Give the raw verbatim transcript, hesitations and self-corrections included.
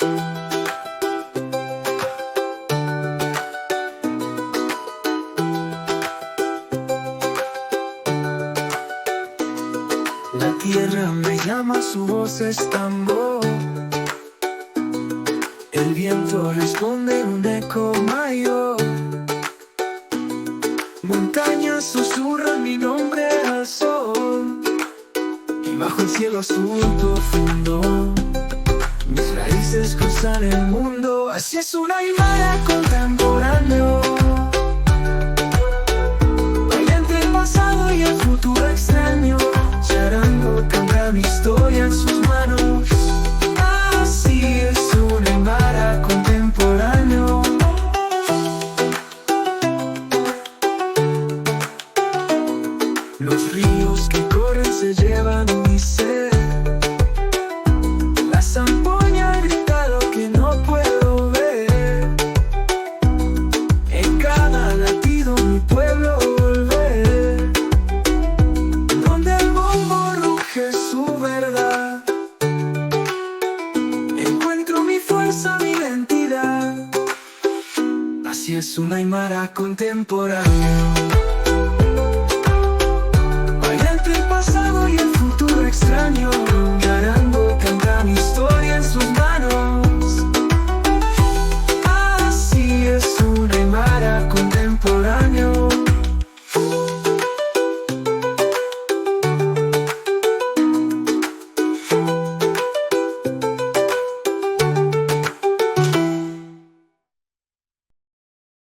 La tierra me llama, su voz es tambor. El viento responde en un eco mayor. Montañas susurran mi nombre al sol. Y bajo el cielo azul profundo, mis raíces cruzan el mundo. Así es un aymara contemporáneo. Baila entre el pasado y el futuro extraño, charango, canta mi historia en sus manos. Así es un aymara contemporáneo. Los ríos que corren se llevan mi ser. La zampoña grita lo que no puedo ver. En cada latido mi pueblo volver. Donde el bombo ruge su verdad, encuentro mi fuerza, mi identidad. Así es un aymara contemporáneo.